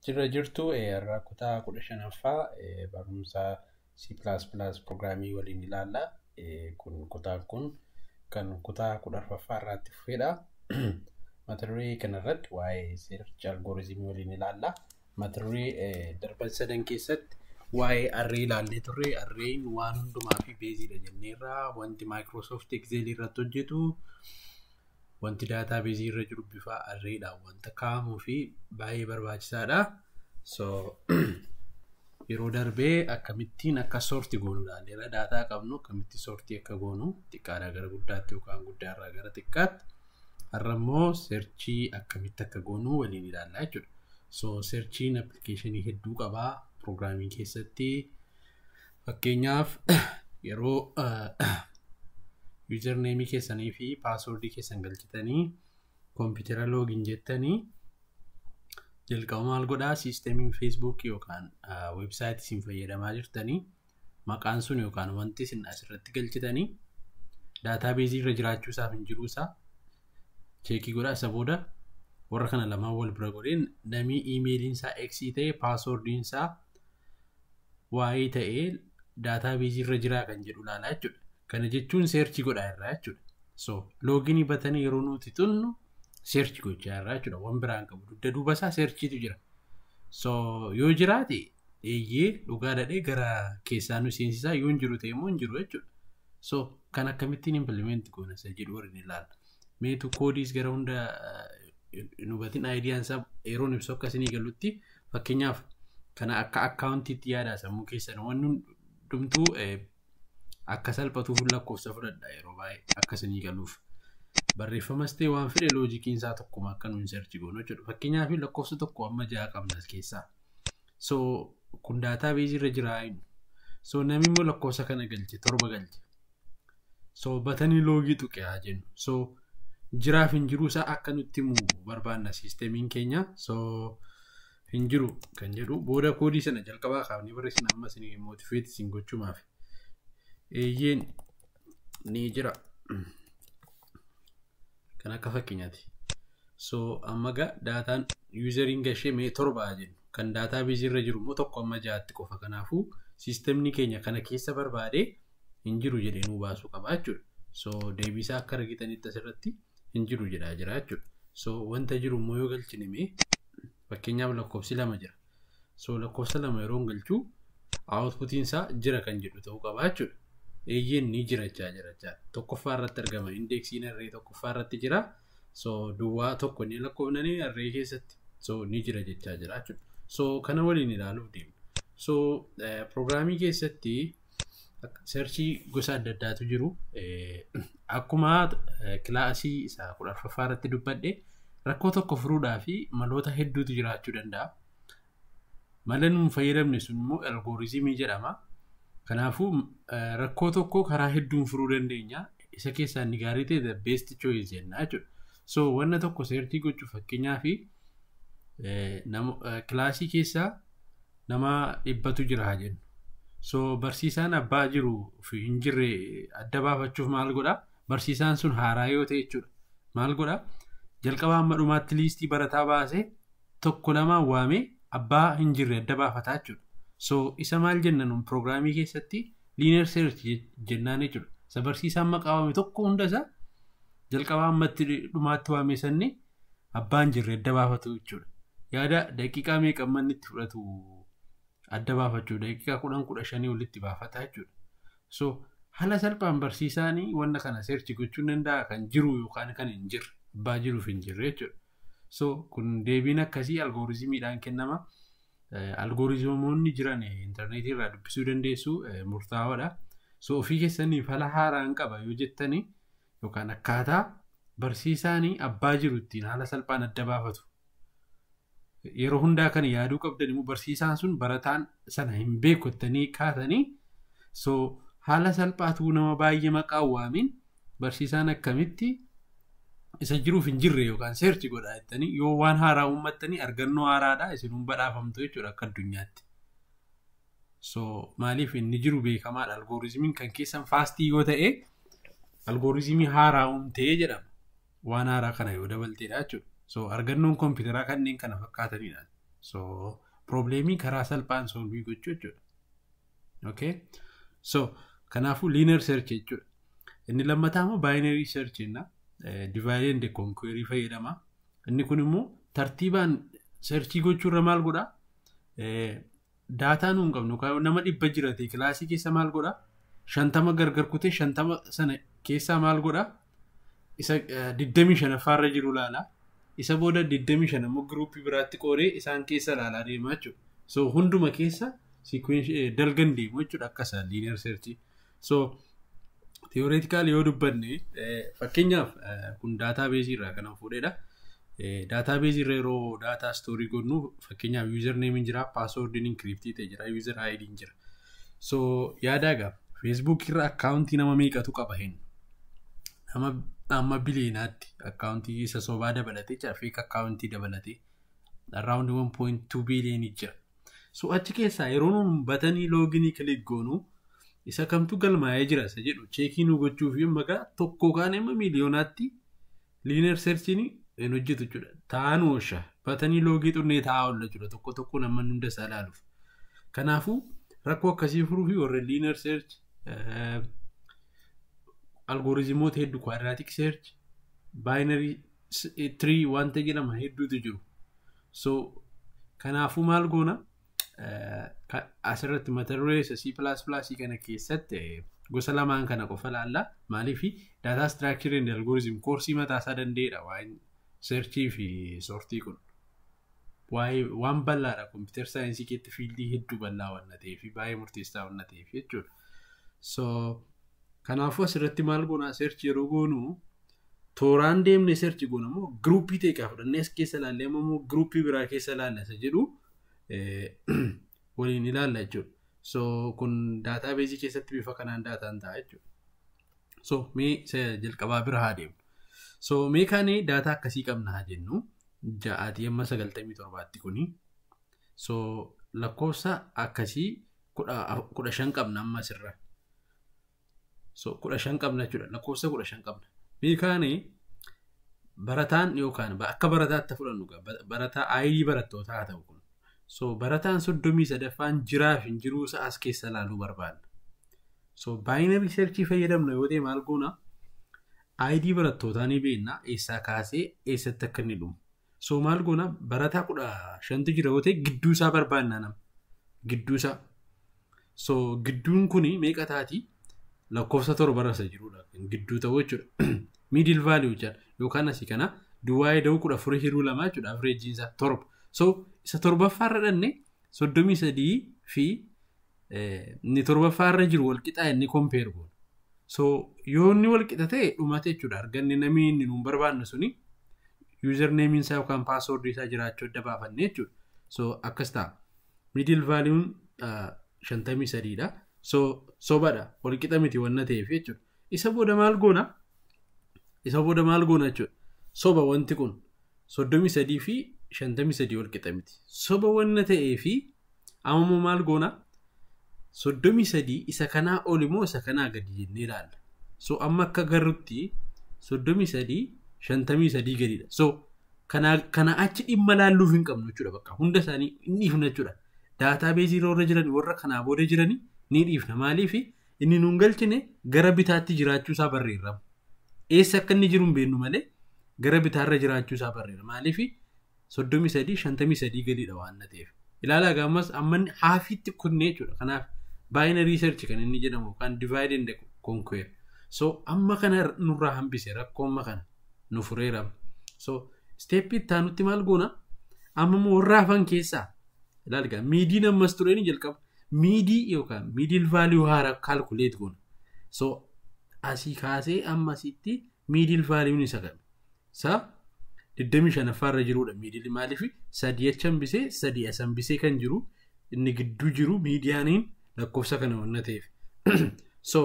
Jirra jirtu har'a kutaa 15ffaa barumsa C++ programmii waliin ilaalla. Kun kutaan kun kan kutaa 14ffaa irraatti fufedha. Mata duree kanarratti waa'ee search algorithmii waliin ilaalla. Mata duree darban sadan keessatti waa'ee array ilaallee turre. Arrayn waan hundumaa fi baseiidha jenneerra. Wanti Microsoft Excel irratti hojjetu, wanti databaseii irra jiru bifa arraydhaan wanta kaa'amuu fi baay'ee barbaachisaadha. So yeroo darbee akkamittiin akka sort goonu ilaalleerra. Data qabnu akkamitti sort akka goonu, xiqqaadhaa gara guddaatti yookaan guddaarraa gara xiqqaatti. Har'a immoo searchii akkamitti akka goonu waliin ilaallaa jechuudha. So searchiin applicationii hedduu qabaa programmii keessatti. Fakkeenyaaf, yeroo usernameii keessanii fi passwordii keessan galchitanii koompitara login jettanii, jalqaba maal godhaa systemiin Facebookii yookaan websiteii isin fayyadamaa jirtanii? Maqaan sun yookaan wanti isin asirratti galchitanii databaseii irra jiraachuu isaaf hin jiruu isaa checkii godhaa. Isa booda warra kana lamaan wal bira godhee, namni emailiin isaa X ta'e, passwordiin isaa Y ta'ee databaseii irra jiraa kan jedhu ilaalaa jechuudha. Kana jechuun searchii godhaa irraa jechuudha. So loginii buttonii yeroo nuti tunnu search gochaa irraa jechuudha. Waan biraan qabu, dugda duuba isaa searchiitu jira. So yoo jiraate eeyyee dhugaa dhadhee gara keessaa nu seensisaa, yoo hin jiru ta'e immoo hin jiru jechuudha. So kan akkamittiin implement goona isa jedhu waliin ilaalla. Meetu codeiis gara hunda hin hubatin, ideaan isaa yeroon ibsu akka isinii galutti, fakkeenyaaf kana akka accountiitti yaadaa sammuu keessan. Wanni hundumtuu akka salphatuuf lakkoofsa fudhadha yeroo baay'ee akka isinii galuuf. Barreeffamas ta'e waan fedhe, logiciin isaa tokkuma akka nuun search goonu jechuudha. Fakkeenyaaf, lakkoofsa 1 amma 6 qabna as keessaa. So kun databaseii irra jira. So namni immoo lakkoofsa kana galche, 7 galche. So buttonii login tuqe haa jennu. So jiraaf hin jiruu isaa akka nutti himu barbaanna systemiin keenya. So hin jiru kan jedhu booda codeii sana jalqabaa kaafnee barreessina, amma isin motivate isin gochumaaf. Eeyyeen, ni jira. Kan akka fakkeenyaati. So amma gaa dataan useriin gashee mee 7 haa jennu. Kan databaseii irra jiru immoo 1 amma 6tti qofa. Kanaafuu systemni keenya kana keessa barbaadee hin jiru jedhee nuu baasuu qaba jechuudha. So deebisaa akka argitanitti asirratti hin jiru jedhaa jira jechuudha. So wanta jiru immoo yoo galchine, mee fakkeenyaaf lakkoofsi 2 jira. So lakkoofsa 2 yeroo galchuu outputiin isaa jira kan jedhu ta'uu qaba jechuudha. Eeyyeen, ni jira jechaa jira jechaadha. Tokkoffaa irratti argama. Indexiin array tokkoffaa irratti jira. So duwwaa 1 ni lakkoofnanii array keessatti. So ni jira jechaa jira jechuudha. So kana waliin ilaaluuf deemna. So programmii keessatti searchii gosa adda addaatu jiru. Akkuma classii isaa 14ffaa irratti dubbadhe, rakkoo tokko furuudhaa fi maloota hedduutu jiraachuu danda'a. Mala nuun fayyadamne sun immoo algorithmii jedhama. Kanaafuu rakkoo tokko karaa hedduun furuu dandeenya. Isa keessaa inni gaarii ta'e the best choice jenna jechuudha. So wanna tokko searchii gochuuf, fakkeenyaaf, classii keessaa nama 100tu jira haa jennu. So barsiisaan abbaa jiru fi hin jirre adda baafachuuf maal godhaa? Barsiisaan sun haaraa yoo ta'e jechuudha. Maal godhaa? Jalqaba hamma dhumaatti listii barataa baasee tokko lamaan waamee abbaa hin jirre adda baafataa jechuudha. So isa maal jenna nuun programmii keessatti? Linear search jennaan jechuudha. Isa barsiisaan maqaa waame tokko hunda isaa jalqaba ammatti dhumaatti waame sanni abbaa hin jirre adda baafatu jechuudha. Yaada daqiiqaa meeqa manni itti fudhatu adda baafachuu, daqiiqaa 10, 15 walitti baafata jechuudha. So haala salphaan barsiisaan wanna kana search gochuu danda'a, kan jiru yookaan kan hin jirre, abbaa jiruuf hin jirre jechuudha. So kun deebiin akkasii algorithmiidhaan kennama. Algorithmoonni jiran intarneetii irraa dubbisuu dandeessu, murtaa'oodha. So ofii keessanii fala haaraan qaba yoo jettanii yookaan akkaataa barsiisaan abbaa jiru ittiin haala salphaan adda baafatu. Yeroo hundaa kan yaaduu qabdan immoo barsiisaan sun barataan sana hin beeku jettanii kaatanii, so haala salphaatu nama baay'ee maqaa waamin barsiisaan akkamitti isa jiruuf hin jirre yookaan search godhaa jettanii yoo waan haaraa uummattanii, argannoo haaraadha, isin badhaafamtu jechuudha akka addunyaatti. So maaliif? Inni jiru beekamaadha. Algorithmiin kan keessan fastii yoo ta'e, algorithmii haaraa uumtee jedhama. Waan haaraa kana yoo dabalteedha jechuudha. So argannoon kompiitaraa kanneen kana fakkaatanidha. So problemii karaa salphaan solve gochuu jechuudha. Okay? So kanaafuu linear search jechuudha. Inni lammataa immoo binary search jenna. Divide and conquer fayyadama. Inni kun immoo tartiibaan searchii gochuurra maal godhaa? Daataa nuun qabnu nama 100 jira ta'e kilaasii keessa maal godhaa? 50 gargar kutee 50 sana keessaa maal godhaa? Isa 25ffaarra jiru ilaalaa. Isa booda 25 immoo giruuppii biraatti qoodee isaan keessa ilaalaa deemaa jechuudha. So hunduma keessa dalgan deemu jechuudha akka isa linear search. So theoretical yoo dubbanne, fakkeenyaaf kun database irraa kanan fuudhedha. Database irra yeroo data store godhnu, fakkeenyaaf user name jira, password encrypted ta'e jira, user ID jira. So yaadaa egaa Facebook irra akkaawuntii nama meeqatu qaba hin? Nama amma biliyoonaatti akkaawuntii isa sobaa dabalatee jira, fake akkaawuntii dabalatee around 1.2 billion jira. So achi keessaa yeroo nuun batanii login click goonu isa kamtu galmaa'ee jira isa jedhu check nu gochuuf maqaa tokko kaan immoo miiliyoonaatti linear searchiin hin hojjetu jechuudha. Taa'an oosha batanii login xunnee taa'aa oolla jechuudha, tokko tokko nama hunda isaa ilaaluuf. Kanaafuu rakkoo akkasii furuu fi warra linear search, algorithmoota hedduu, quadratic search, binary tree wanta jedhama hedduutu jiru. So kanaafuu maal goona? Asirratti mata duree isa C++ kana keessatti gosa lamaan kana qofa laalla. Maaliif? Data structure and algorithm koorsii mataasaa danda'edha waa'een searchii fi sortii kun. Waa'ee waan bal'aadha, computer science keessatti fieldii hedduu bal'aa waan ta'eef, baay'ee murteessaa waan ta'eef jechuudha. So kanaafuu asirratti maal goona? Search yeroo goonu tooraan deemne search goona immoo giruuppii ta'e qaba fudhannee as keessa ilaallee immoo giruuppii biraa keessa ilaalla isa jedhu waliin ilaalla jechuudha. So kun database keessatti bifa kanaan daataan ta'a jechuudha. So mee isa jalqabaa bira haa deemnu. So mee kaanee daataa akkasii qabna haa jennu, 6tii amma 97tti kuni. So lakkoofsa akkasii 15 qabna amma asirra. So 15 qabna jechuudha. Lakkoofsa 15 qabna. Mee kaanee barataan yookaan akka barataatti fudhannu, barataa ID barattootaa haa ta'u kun. So barataan 33ffaan jiraaf hin jiruu isa as keessa ilaaluu barbaadna. So binary search fayyadamna yoo ta'e maal goona? ID barattootaa ni beekna, eessaa kaasee eessatti akka inni dhumu. So maal goona? Barataa 15tu jira yoo ta'e gidduu isaa barbaadna nama. Gidduu isaa. So gidduun kuni meeqa taati? Lakkoofsa 7 isa jirudha. Gidduu ta'uu jechuudha. Middle value jechuudha. Yookaan asii kana duwwaa ida'uu 14 hiruu 2 jechuudha. Averageiin isaa 7. So isa torbaffaarra dhanne 33 fi inni torbaffaarra jiru wal qixaa inni compare goona. So yoo inni wal qixa ta'e dhumate jechuudha. Arganne, namni inni nuun barbaannu suni user nameiin isaa yookaan passwordii isaa jiraachuu adda baafanne jechuudha. So akkas ta'a. Middle valueun 53dha. So sobadha. Wal qixa miti wanna ta'eef jechuudha. Isa booda maal goona? Isa booda maal goona jechuudha? Soba wanti kun, 33 fi 53 wal qixa miti. Soba wanna ta'ee fi amma maal goona? 33 isa kanaa ol immoo isa kanaa gadi jennee ilaalla. So amma akka agarrutti 33 53 gadidha. So kana achi dhimma laalluuf hin qabnu jechuudha, bakka hunda isaanii hin dhiifna jechuudha. Database warra jiran, warra kanaa booda jiranii ni dhiifna. Maaliif? Inni nuun galchine gara bitaatti jiraachuu isaa barreerra. Eessa akka inni jiru hin beeknu malee gara bitaarra jiraachuu isaa barreerra. Maaliif? 33 53 gadidha waan ta'eef. Ilaalaa, gaammas amma haafiitti kunnee jechuudha. Kanaaf binary search kan inni jedhamu yookaan divide and conquer. So amma kana nurraa hambise, rakkoo amma kana nu fureera. So step itti aanutti maal goona? Amma immoo warra hafan keessaa ilaali, median ammas ture ni jalqaba. Miidii yookaan middle value haaraa calculate goona. So asii kaasee amma asitti middle valueun isa kami? Isa 25ffaarra jirudha middle. Maaliif? Sadii achi hambisee, sadii as hambisee kan jiru, inni gidduu jiru medianiin lakkoofsa kana wanna ta'eef. So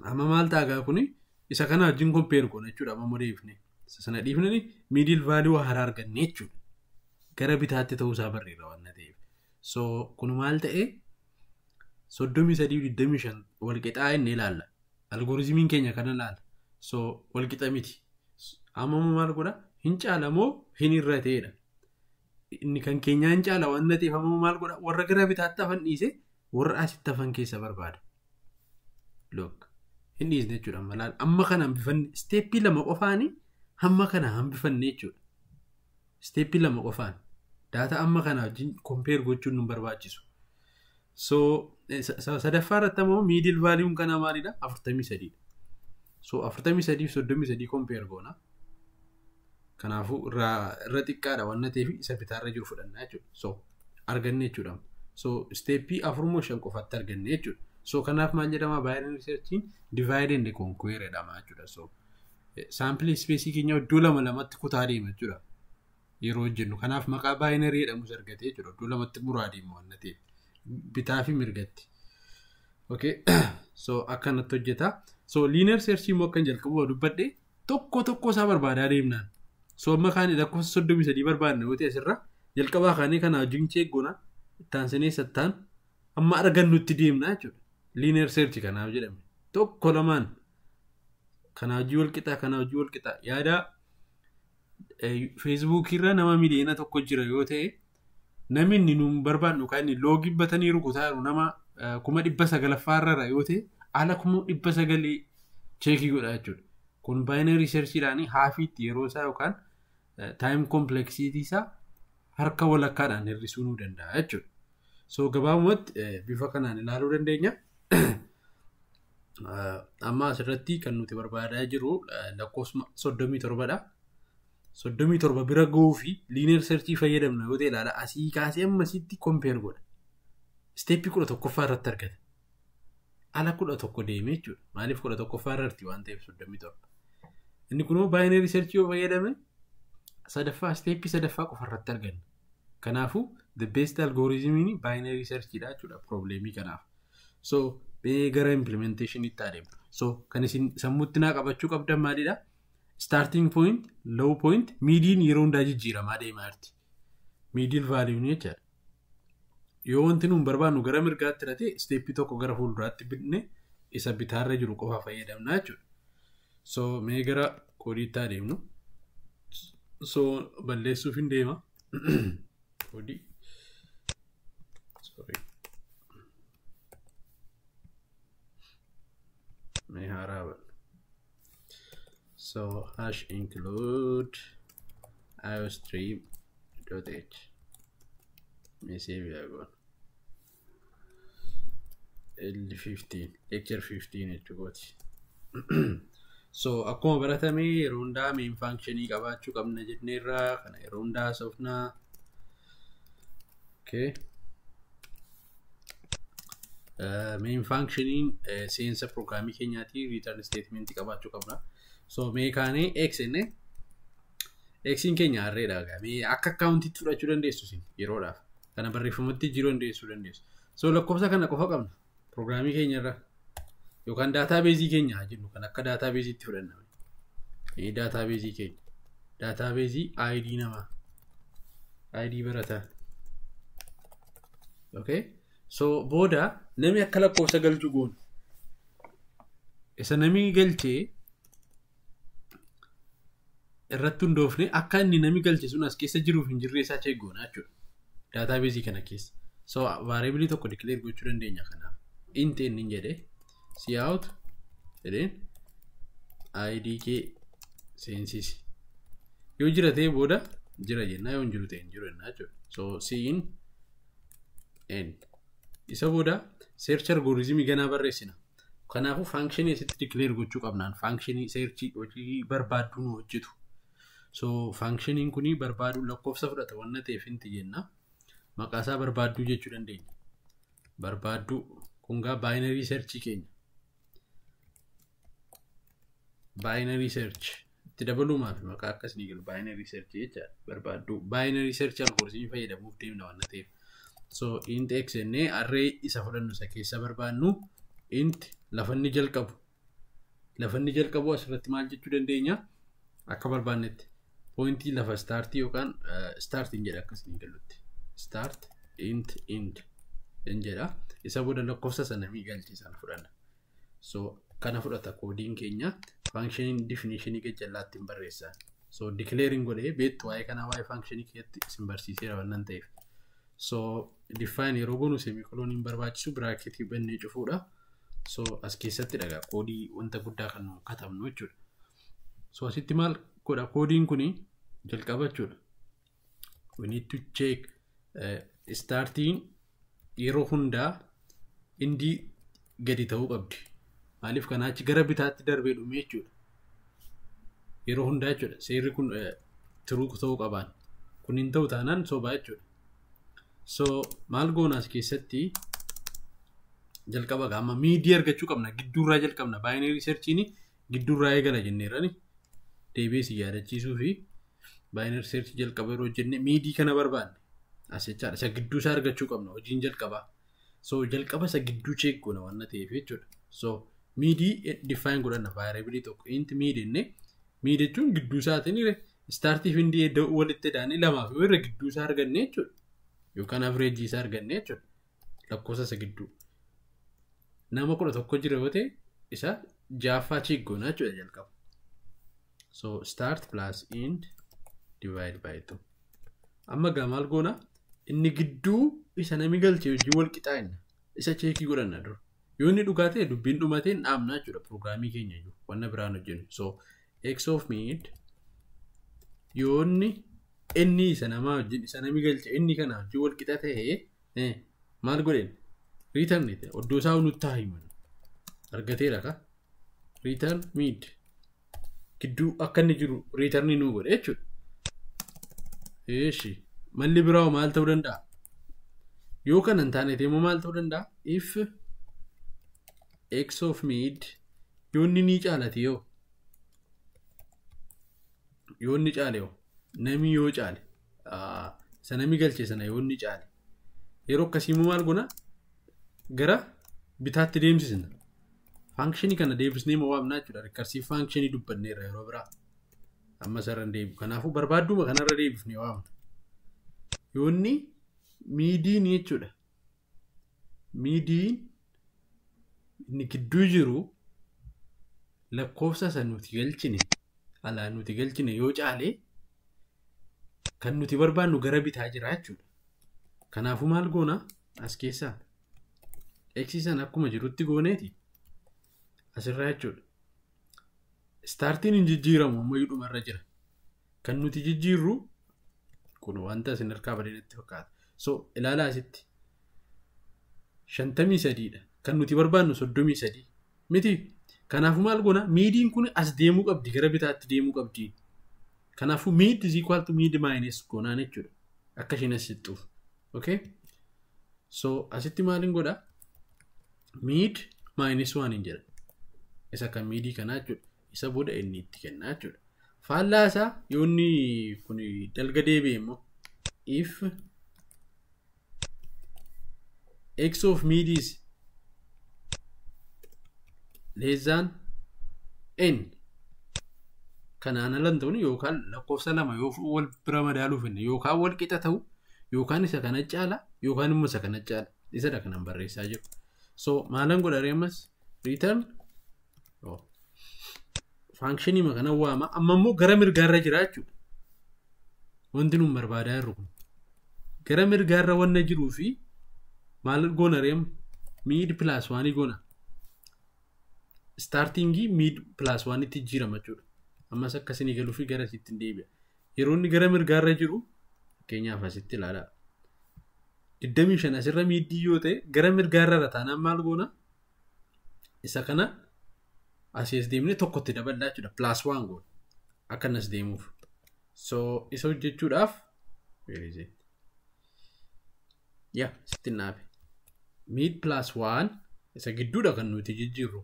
amma maal taagaa kuni isa kana wajjin compare goona jechuudha, amma modeefne. Isa sana dhiifnani middle value haaraa arganne jechuudha. Gara bitaatti ta'uusaa barreerra waan ta'eef. So kun maal ta'e? 33 25 wal qixaa inni ilaalla. Algorithmiin keenya kana ilaalla. So wal qixa miti. Amma maal godha? Hin caalamoo hin irra ta'edha. Inni kan keenyaan caala waan ta'eef ammoo maal godha? Warra gara bitaatti hafan dhiisee warra asitti hafan keessa barbaada. Look, hin dhiisne jechuudha. Malaan amma kana hambifanne step 2 qofaanii hamma kana hambifanne jechuudha. Step 2 qofaan data amma kana wajjin compare gochuun nu barbaachisu. So sadaffaa irratti ammoo middle value kana maalidha? 43. So 43 fi 33 compare goona. Kanaafuu irra xiqqaadha waan ta'eef isa bitaarra jiru fudhanna jechuudha. So arganne jechuudha. So step 4 moo 5 qofaatti arganne jechuudha. So kanaaf maal jedhama binary searchiin divide and conquer jedhama jechuudha. So sample space keenya iddoo lama lamatti kutaa deema jechuudha. Yeroo hojjennu kanaaf maqaa binary jedhamus argate jechuudha. Iddoo lamatti muraa deema waan ta'eef bitaa fi mirgatti. Okay. So akkanatti hojjeta. So linear search immoo akkan jalqabu dubbadhe tokko tokko isaa barbaadaa deemnaan. So amma kaan lakkoofsa 33 barbaadne yoo ta'e asirra jalqabaa kaanee kana wajjin check goona ittaansinee sattaan amma argannutti deemna jechuudha. Linear search kanaaf jedhame. Tokko lamaan kana hojii wal qixaa kana hojii wal qixaa yaada Facebook irra nama 1 miliyoona jira yoo ta'e namni inni nuun barbaadnu kan inni login batanii rukutaa jiru nama 900,000 irra yoo ta'e ala 900,000 check godha jechuudha. Kun binary searchiidhaan haafiitti yeroo isaa yookaan time complexity isaa harka walakkaadhaan hir'isuu nu danda'a jechuudha. So gabaabumatti bifa kanaan ilaaluu dandeenya. Amma asirratti kan nuti barbaadaa jiru lakkoofsa 37 dha. 37 bira gahuu fi linear search fayyadamna yoo ta'e ilaala asii kaasee ammasitti compare godha. Step 11ffaa irratti argata. Ala 11 deeme jechuudha. Maaliif 11ffaa irratti waan ta'eef 37. Inni kunoo binary search yoo fayyadame sadaffaa step sadaffaa qofa irratti arganna. Kanaafuu the best algorithm binary search dha jechuudha probleemii kanaaf. So gara implementation itti adeemu. So kan isin sammuutti naa qabachuu qabdan maalidha? Starting point, low point, median yeroo hundaa jijjiiramaa deemaa jirti. Middle value ni jechaadha. Yoo wanti nuun barbaannu gara mirgaatti hidhate step 1 gara fuulduraatti bitne isa bitaarra jiru qofa fayyadamna jechuudha. So mee gara koodiitti adeemnu. So balleessuuf hin deema. Koodii. Sorry. Mee haaraa banna. So hash include iostream.h. Mee save yaa goona. L15 lecture 15 jechuukooti. So akkuma baratame yeroo hundaa main functionii qabaachuu qabna jenneerra kana yeroo hundaa haasofnaa. Okay. Main functioniin seensa programmii keenyaati return statement qabaachuu qabna. So mee kaanee x jenne x'n keenya arreedha. Mee akka akkaawuntiitti fudhachuu dandeessu isin yeroodhaaf. Kana barreeffamatti jiruu dandeessuu dandeessu. So lakkoofsa kana qofa qabna programmii keenya irra yookaan daataabeezii keenya haa jennu kan akka daataabeeziitti fudhanna. Mee daataabeezii keenya daataabeezii ID namaa ID barataa. Okay. So booda namni akka lakkoofsa galchu goonu. Isa namni galchee irratti hundoofne akka inni namni galche sun as keessa jiruuf hin jirre isaa check goona jechuudha. Daataabeezii kana keessa. So variable tokko declare gochuu dandeenya kanaaf. Int inni jedhe cout jedheen ID kee seensisi. Yoo jira ta'e booda jira jennaa yoo hin jiru ta'e hin jiru jennaa jechuudha. So cin n isa booda search algorithm ganaa barreessina. Kanaafuu function asitti declare gochuu qabnaan function search hojii barbaaddu nu hojjetu. So functioniin kuni barbaaduu lakkoofsa fudhata waan ta'eef inti jenna. Maqaa isaa barbaadduu jechuu dandeenya. Barbaadduu kun gaa binary search keenya. Binary search itti dabaluumaaf maqaa akkas ni galu binary search jechaadha. Barbaadduu binary search algorithm fayyadamuuf deemna waan ta'eef. So int x jennee array isa fudhannu isa keessa barbaadnu int lafa inni jalqabu. Lafa inni jalqabu asirratti maal jechuu dandeenya? Akka barbaannetti pointii lafa startii yookaan startiin jedha akkas ni galutti. Start int int in jedha. Isa booda lakkoofsa sana galche sana fudhanna. So kana fudhata koodiin keenya functioniin definitionii gajjallaatti hin barreessan. So declaring godhee beektu waa'ee kanaa waa'ee functionii keessatti isin barsiiseera waan ta'eef. So define yeroo goonu semicolon hin barbaachisu, bracketii bannee cufuudha. So as keessatti dhagaa koodii wanta guddaa kan nu katabnu jechuudha. So asitti maal godha koodiin kuni jalqaba jechuudha. We need to check startiin yeroo hundaa indii gadi ta'uu qabdi. Maaliif kanaa achi gara bitaatti darbee dhume jechuudha. Yeroo hundaa jechuudha. Seerri kun true ta'uu qabaan. Kun hin ta'u taanaan sobaa jechuudha. So maal goona as keessatti jalqaba gaama midii argachuu qabna. Gidduurraa jalqabna. Binary searchiin gidduurraa eegala jenneerani. Deebi'ee si yaadachiisuu fi binary search jalqaba yeroo jenne midii kana barbaanne. As jechaadha. Isa gidduu isaa argachuu qabna. Hojiin jalqabaa. So jalqaba isa gidduu check goona waan ta'eef jechuudha. So midii define godhanna variable tokko int mid jennee mid jechuun gidduu isaatiin startii fi endii walitti hidhaanii lamaaf yoo irra gidduu isaa arganne jechuudha. Yookaan average isaa arganne jechuudha. Lakkoofsa isa gidduu. Nama 11 jira yoo ta'e isa jaaffaa check goona jechuudha jalqaba. So start plus end divide by 2. Amma gaa maal goona? Inni gidduu isa nami galche hojii wal qixaa'inna. Isa checkii godhanna dura. Yoo inni dhugaa ta'e dubbiin dhumatee hin dhaabna jechuudha programii keenya iyyuu wanna biraan hojjennu. So x of mid yoo inni isa namaa wajjin isa nami galche inni kana hojii wal qixa ta'e maal godheen? Return ta'e oddoo isaa nutti haa himan. Argateera ka? Return mid gidduu akka inni jiru return nuu godhe jechuudha. Eeshi malli biraa maal ta'uu danda'a? Yoo kana hin taane immoo maal ta'uu danda'a? If x of mid yoo inni ni caalate yoo inni caale yoo nami yoo caale isa nami galche sana yoo inni caale yeroo akkasii immoo maal goona? Gara bitaatti deemsisna. Functionii kana deebisnee moo waamnaa jechuudha. Recursive functionii dubbanneerra yeroo biraa. Amma sarara hin deebi'u. Kanaafuu barbaadduma kanarra deebifnee waamna. Yoo inni midiin jechuudha. Midiin inni gidduu jiru lakkoofsa isa nuti galchine alaa nuti galchine yoo caale kan nuti barbaannu gara bitaa jira jechuudha. Kanaafuu maal goona as keessaa x sana akkuma jirutti gooneeti asirraa jechuudha. Startiin hin jijjiiramu ammayyuu dhumarra jira. Kan nuti jijjiirru kun wanta isin harkaa badee natti fakkaata. So ilaalaa asitti 53dha. Kan nuti barbaannu 33 miti. Kanaafuu maal goona? Midiin kun as deemuu qabdi, gara bitaatti deemuu qabdi. Kanaafuu mid is equal to mid minus goonaan jechuudha. Akka isheen as siqxuuf. Okay? So asitti maaliin godha? Mid minus 1 hin jedha. Isa kan midii kanaa jechuudha. Isa booda inni itti kennaa jechuudha. Faallaa isaa yoo inni kun dalga deebi'e immoo if x of mid is less than n kanaan alan ta'uun yookaan lakkoofsa lama yoo wal bira madaaluuf inni yookaan wal qixa ta'u yookaan isa kana caala yookaan immoo isa kana caala isadha kanan barreessaa jiru. So maalan godha ammas return functionii kana waama amma immoo gara mirgaarra jira jechuudha. Wanti nun barbaadaa jirru kun gara mirgaarra wanna jiruu fi maal goona reem mid plus 1 goona. Startingii mid plus 1 itti jijjiirama jechuudha. Ammas akkasinii galuu fi gara asitti hin deebi'a. Yeroo inni gara mirgaarra jiru fakkeenyaaf asitti ilaalaa. 25 asirra midii yoo ta'e gara mirgaarra taanaan maal goona? Isa kana asii as deemnee tokkotti daballaa jechuudha. Plus 1 goona. Akkanas deemuuf. So isa hojjechuudhaaf where is it? Yeah, sitti naafe. Mid plus 1 isa gidduudha kan nuti jijjiirru.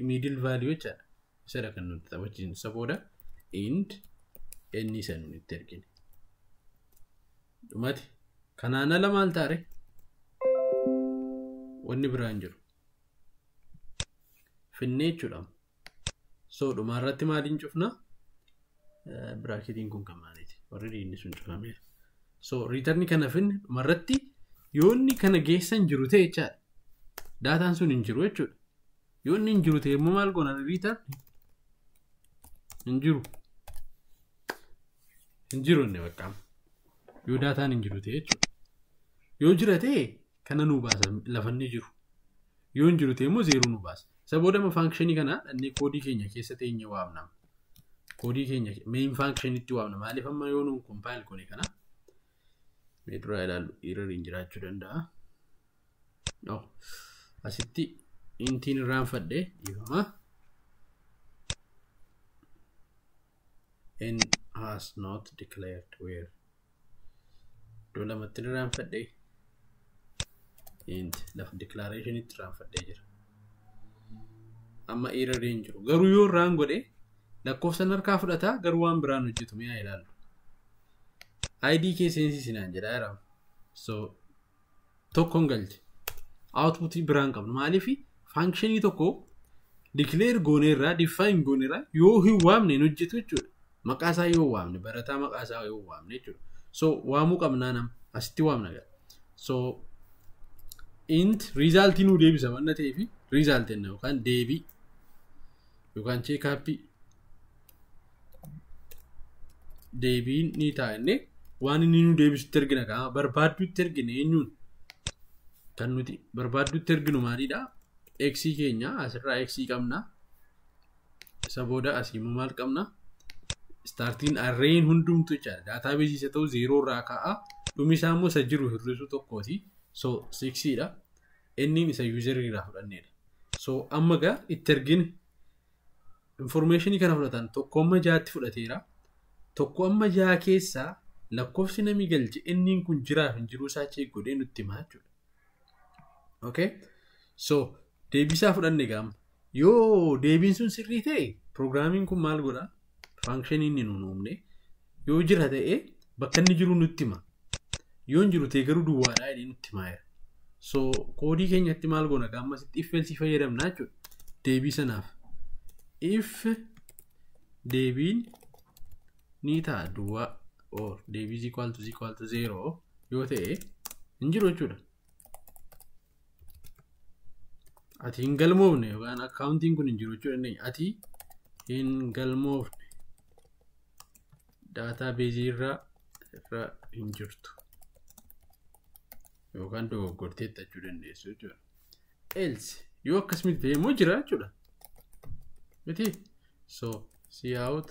Middle value jechaadha. Isadha kan nuti taphachiisnu. Isa booda int inni isa nuti itti argine. Dhumati. Kanaan ala maal taare? Wanni biraa hin jiru. Finnee jechuudha. So dhumaarratti maaliin cufna? Bracketiin kun kan maaliiti? Warri inni sun cufameera. So return kana finne dhumarratti yoo inni kana geessan jiru ta'e jechaadha. Dataan sun hin jiru jechuudha. Yoo inni hin jiru ta'e immoo maal goona? Return hin jiru. Hin jiru inni bakka. Yoo daataan hin jiru ta'e jechuudha. Yoo jira ta'e kana nuu baasa lafa inni jiru. Yoo hin jiru ta'e immoo 0 nuu baasa. Isa booda amma faankishinii kana dhannee koodii keenya keessa teenye waamna. Koodii keenya main faankishiniitti waamna. Maaliif amma yoo nuun compile goone kana mee duraa ilaallu error jiraachuu danda'a. Asitti intiin irraanfadhe dhiifama. N has not declared where. Iddoo lamatti irraanfadhe int lafa declarationitti irraanfadhee jira. Amma error hin jiru. Garuu yoo irraan godhe lakkoofsan harkaa fudhata garuu waan biraan hojjetu mee haa ilaallu. ID kee seensisinaan jedhaa jira. So tokkoon galche. Outputii biraan qabnu. Maaliif faankishinii tokko declare gooneerraa define gooneerraa yoo hin waamne hin hojjetu jechuudha. Maqaa isaa yoo waamne barataa maqaa isaa yoo waamne jechuudha. So waamuu qabnaa nama asitti waamna gara. So int resultii nuu deebisa waan ta'eef result jenna yookaan deebii yookaan check-upii deebiin ni ta'a inni waan inni nu deebisutti ergina qaba barbaaddutti ergine eenyuun kan nuti barbaaddutti erginu maalidha? X keenya asirraa X qabna. Isa booda asii immoo maal qabna? Startiin arrayn hundumtu jechaadha. Daataabeezii isa ta'u 0 irraa ka'a. Dhumi isaa immoo isa jiru hir'isuu tokkooti. So 6 dha. Inni isa user irraa fudhannedha. So amma gaa itti ergine informationii kana fudhatan tokko amma 6tti fudhateera. Tokko amma 6 keessaa lakkoofsi namni galche inni kun jiraaf hin jiruu isaa check godhee nutti himaa jechuudha. Okay? So deebisaa fudhanne gaama. Yoo deebiin sun sirrii ta'e pirogiraamiin kun maal godha? Faankshiniin inni nuun uumne yoo jira ta'e bakka inni jiru nutti hima. Yoo hin jiru ta'e garuu duwwaadhaa jedhee nutti himaa jira. So koodii keenyatti maal goona gaama asitti if else fayyadamna jechuudha. Deebii sanaaf if deebiin ni ta'a duwwaa or deebii is equal to 0 yoo ta'e hin jiru jechuudha. Ati hin galmoofne yookaan akkaawuntiin kun hin jiru jechuu dandeenya. Ati hin galmoofne daataabeezii irra hin jirtu yookaan dogoggorteetta jechuu dandeessu jechuudha. Else yoo akkas miti ta'e immoo jira jechuudha. Miti? So see out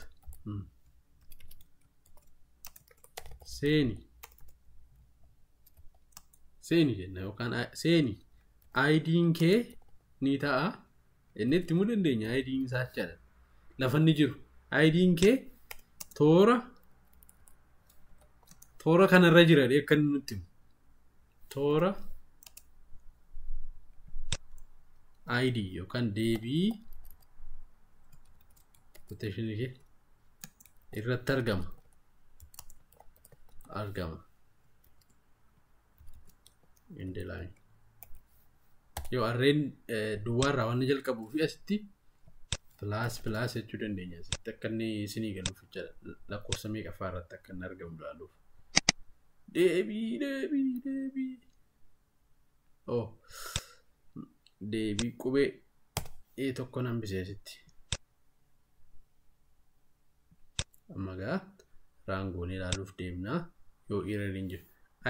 seeni seeni jenna yookaan seeni ID'n kee ni ta'a inni itti himuu dandeenya ID'n isaa jechaadha. Lafa inni jiru ID'n kee toora kanarra jira akka inni nutti himu. Toora ID yookaan deebii quotation kee irratti argama. In the line. Yoo arreen duwwaarraa waan jalqabuu fi asitti plus plus jechuu dandeenya. Asitti akka inni isinii galuuf jechuudha. Lakkoofsa meeqaffaa irratti akka inni argamu ilaaluuf. Deebii. Oh. Deebii qubee E tokko nan hambisee asitti. Amma gaa raangoon ilaaluuf deemnaa yoo error hin jiru.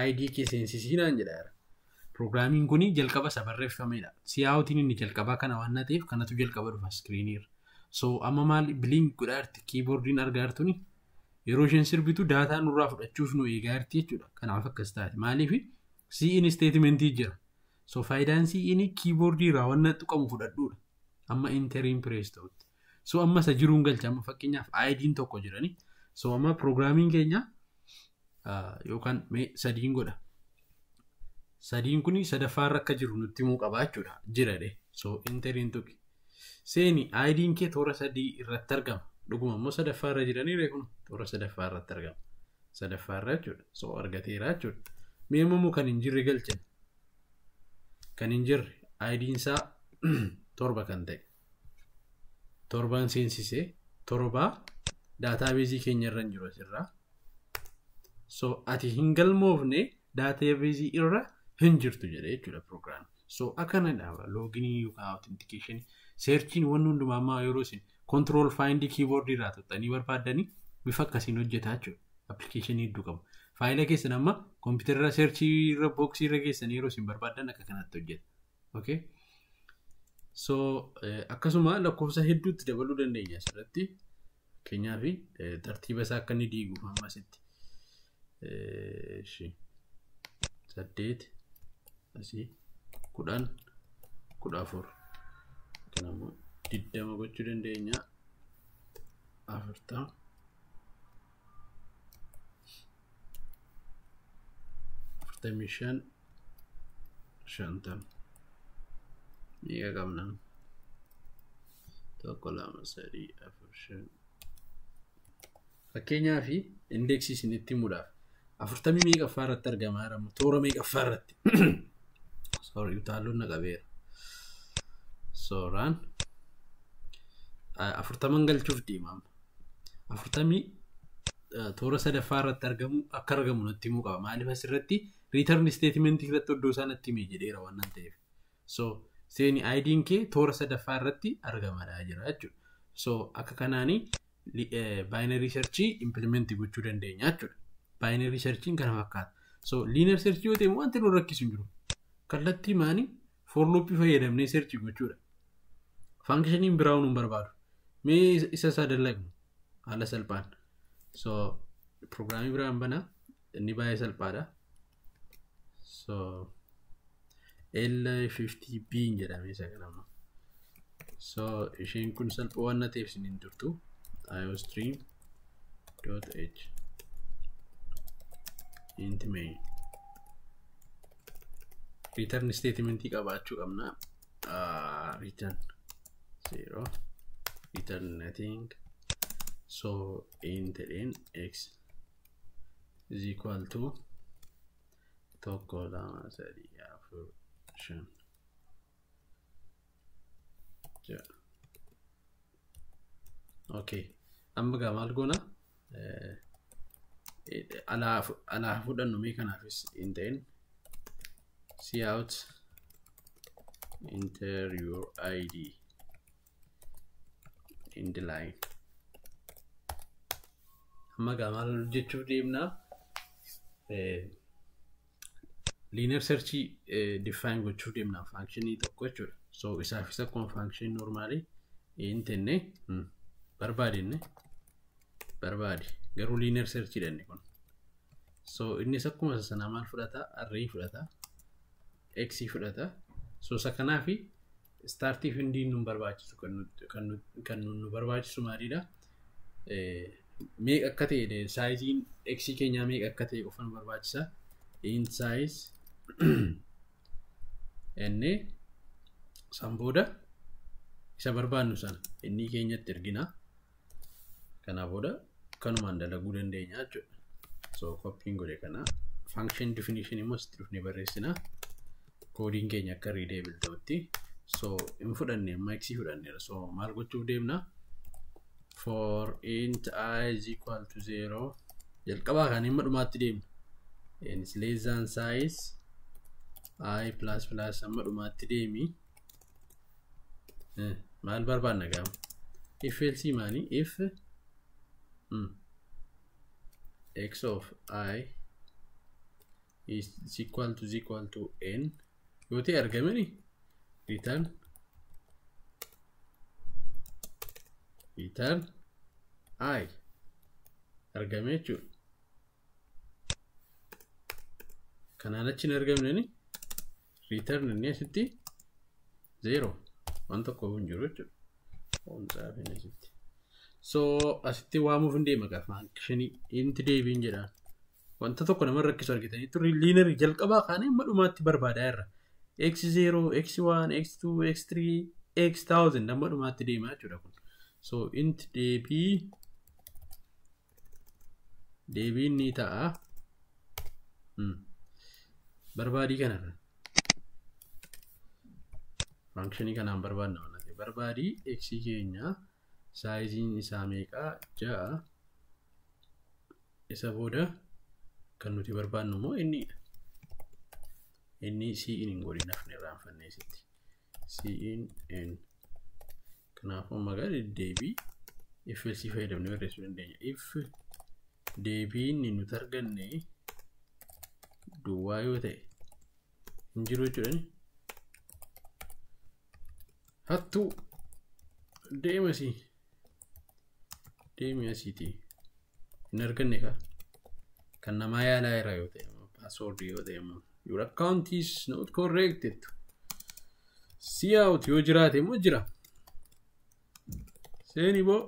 ID kee seensisiinaan jedha. Pirogiraamiin kun jalqaba isa barreeffamedha. Siyaawutiin inni jalqabaa kana waan ta'eef kanatu jalqaba dhufa iskiriiniirra. So amma maal blink godhaa jirti kiiboordiin argaa jirtuni yeroo isheen sirbitu daataa nurraa fudhachuuf nu eegaa jirti jechuudha. Kanaaf akkas taate. Maaliif cin statementii jira. So faayidaan cin kiiboordii irraa waan tuqamu fudhadhuudha. Amma interiin press ta'utti. So amma isa jiruun galcha amma fakkeenyaaf ID'n tokko jirani. So amma pirogiraamiin keenya yookaan mee sadiin godha. Sadiin kun sadaffaarra akka jiru nutti himuu qaba jechuudha. Jira dhe. So interiin tuqi. Seeni ID'n kee toora 3 irratti argama. Dhuguma immoo sadaffaarra jiranii kun toora sadaffaarratti irratti argama. Sadaffaarra jechuudha. So argateera jechuudha. Mee immoo kan hin jirre galchan. Kan hin jirre ID'n isaa 7 kan ta'e. 7 seensisee 7 daataabeezii keenya irra hin jiru asirraa. So ati hin galmoofne daataabeezii irra hin jirtu jedhe jechuudha pirogiraamii. So akkanadha looginii yookaan authentication searchiin wanni hundumaa ammaa yeroo isin control find keyboard irraa tuqxanii barbaaddanii bifa akkasiin hojjetaa jechuudha. Appilikeeshinii hedduu qabu. Faayila keessan amma kompiitara searchii irra booksii irra keessan yeroo isin barbaadan akka kanatti hojjeta. Okay. So akkasuma lakkoofsa hedduutti dabaluu dandeenya asirratti. Fakkeenyaaf tartiiba isaa akka inni diiguuf amma asitti. 8 asii 10 14 kanammoo 20 gochuu dandeenya. 40 45 50 meeqa qabna? 1 2 3 4 5. Fakkeenyaaf indeeksii isinitti himuudhaaf 40 meeqaffaa irratti argama? Toora meeqaffaa irratti? Sorry, utaalloon na qabeera. Sooraan 40 galchuuf deema. 40 toora sadaffaa irratti argamu akka argamu natti himuu qaba. Maaliif asirratti return statement irratti iddoo isaa natti himee jedheera waan ta'eef. So seeni ID'n kee toora sadaffaa irratti argamadha jira jechuudha. So akka kanaani binary search implement gochuu dandeenya jechuudha. Binary searchiin kana fakkaata. So linear search yoo ta'e wanti nu rakkisu hin jiru. Kallattii maani for loop fayyadamnee search gochuudha. Functioniin biraa nu barbaadu. Mee isa isaa dalagnu haala salphaan. So programmii biraan bana inni baay'ee salphaadha. So L50B jedhamee isa kanamma. So isheen kun salphoo waan ta'eef isin hin turtu. iostream.h int main return statement qabaachuu qabna. Return 0 return nothing. So int n x is equal to 1 2 3 4 5 6. Okay, amma gaa maal goona? Alaa fudhannu mee kanaafis int n cout enter your ID in the line. Amma gaa maal jechuuf deemna? Linear search define gochuuf deemna functionii tokko jechuudha. So isaafis akkuma function normaalii int n barbaadinne barbaadi garuu linear search jedhanne kun. So innis akkuma sanaa maal fudhata? Array fudhata, x fudhata. So isa kanaafi startii fi endiin nu barbaachisu kan nu barbaachisu maalidha? Meeqa akka ta'e saayiziin x keenyaa meeqa akka ta'e qofa nu barbaachisa. Int size inni san booda isa barbaannu sana inni keenyatti ergina. Kanaa booda kanumaan dalaguu dandeenya jechuudha. So copying godhe kana function definition immoo sitti dhufnee barreessina. Koodiin keenya akka readable ta'utti. So hin fudhanne amma x fudhanneera. So maal gochuuf deemna? For int I is equal to 0 jalqabaa kan himma dhumaatti deemna. N is less than size I plus plus amma dhumaatti deemi. Maal barbaanna gaama? If else maani? If x of I is equal to equal to n yoo ta'e argamani return I argame jechuudha. Kanaan achi hin argamneni return inni asitti 0 waan tokko hin jiru jechuudha. Oomsaafin asitti. So asitti waamuuf hin deema gaafa functionii int deebiin jedhaan. Wanta tokko nama rakkisu argitanii turre linear jalqabaa kaanee amma dhumaatti barbaadaa irra. X0, X1, X2, X3, X1000 amma dhumaatti deemaa jechuudha kun. So int deebiin ni ta'a. Barbaadii kanarra. Functionii kanaan barbaadna waan ta'eef barbaadii x keenya saayiziin isaa meeqa? 6. Isa booda kan nuti barbaadnu immoo innidha. Inni cin hin godhin hafne irraanfannee sitti. Cin n. Kanaafuu maqaa deddeebii if else fayyadamnee barreessuu dandeenya. If Deebiin nuti arganne duwwaa yoo ta'e hin jiru jechuudha. Hattuu deema asii. Deemi asiitii. Hin arganne kaa. Kan namaa yaalaa jira yoo ta'e password yoo ta'e immoo your account is not correct jettu. Cout yoo jiraate immoo jira. Seeni boo.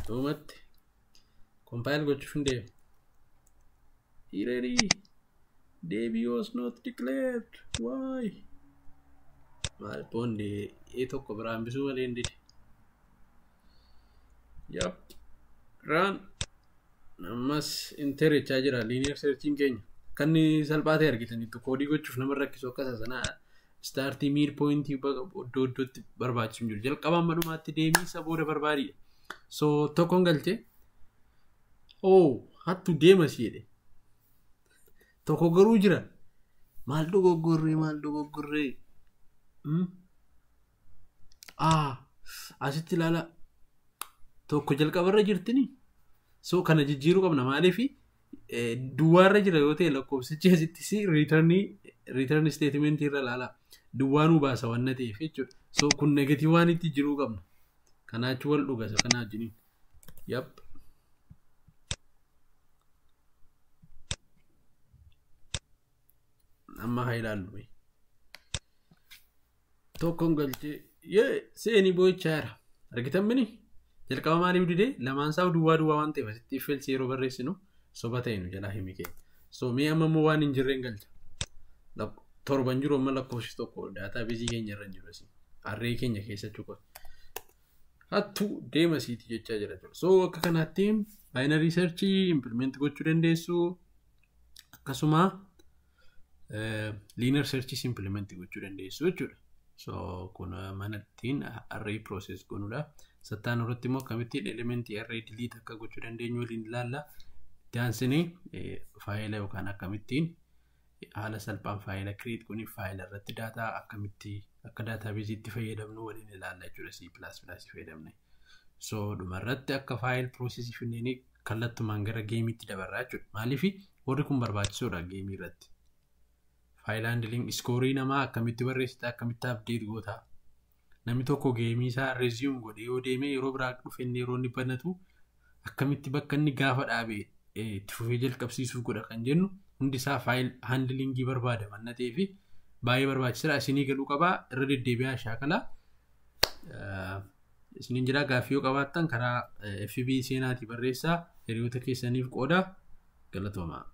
Dhumatti compile gochuuf hin deemu. Error deebii was not declared. Why? Maal boondee ee tokko biraa hambisuu malee hin dide. Yep. Run. Ammas enter jechaa jira linear searchiin keenya. Kan inni salphaa ta'e argitanitti koodii gochuuf nama rakkisu akkasa sana startii mid pointii iddoo iddootti barbaachisu hin jiru. Jalqaba amma dhumaatti deemii isa booda barbaadidha. So tokkoon galchee oh hattu deema si jedhe. Tokko garuu jira. Maal dogoggorree maal dogoggorree. Ah, asitti ilaala. Tokko jalqabarra jirtini. So kana jijjiiruu qabna maaliif duwwaarra jira yoo ta'e lakkoofsichi asitti si return statement irra ilaala. Duwwaa nuu baasa waan ta'eef jechuudha. So kun negative waan itti jiruu qabna. Kanaachi wal dhuga isa kana wajjiniin. Yep. Amma haa ilaallu. Tokkoon galchee yee seenii boo'ichaa jira. Argitan mini? Jalqaba maaliif didee lamaan isaa duwwaa duwwaa waan ta'eef asitti if else yeroo barreessinu soba ta'e nu jalaa himi keenya. So mee amma immoo waan hin jirreen galcha. Torban jiru amma lakkoofsi tokko databaseii keenya irra hin jiru asii. Array keenya keessa jechuudha. Hattuu deema siiti jechaa jira. So akka kanaatti binary search implement gochuu dandeessu. Akkasuma linear search implement gochuu dandeessu jechuudha. So kun mana ittiin array process goonudha. Sattaan irratti immoo akkamittiin elementii array delete akka gochuu dandeenyu waliin ilaalla. Itti aansinee faayila yookaan akkamittiin haala salphaan faayila create goonee faayila irratti daataa akkamitti akka databaseiitti fayyadamnu waliin ilaalla jechuudha C++ fayyadamne. So dhumarratti akka file processii finneenii kallattumaan gara gameiitti dabarraa jechuudha. Maaliif warri kun barbaachisoodha gameii irratti. File handling scoreii namaa akkamitti barreessita akkamitti update goota. Namni tokko gameii isaa resume godhee yoo deeme yeroo biraa dhufe inni yeroo inni banatu akkamitti bakka inni gaafa dhaabe itti fufee jalqabsiisuuf godha kan jennu hundi isaa file handlingii barbaada waan ta'eef baay'ee barbaachisaadha. Isinii galuu qabaa irra deddeebi'aa shaakalaa. Isiniin jira gaaffii yoo qabaattan karaa FB seenaatii barreessaa hiriyoota keessaniif qooda galatoomaa.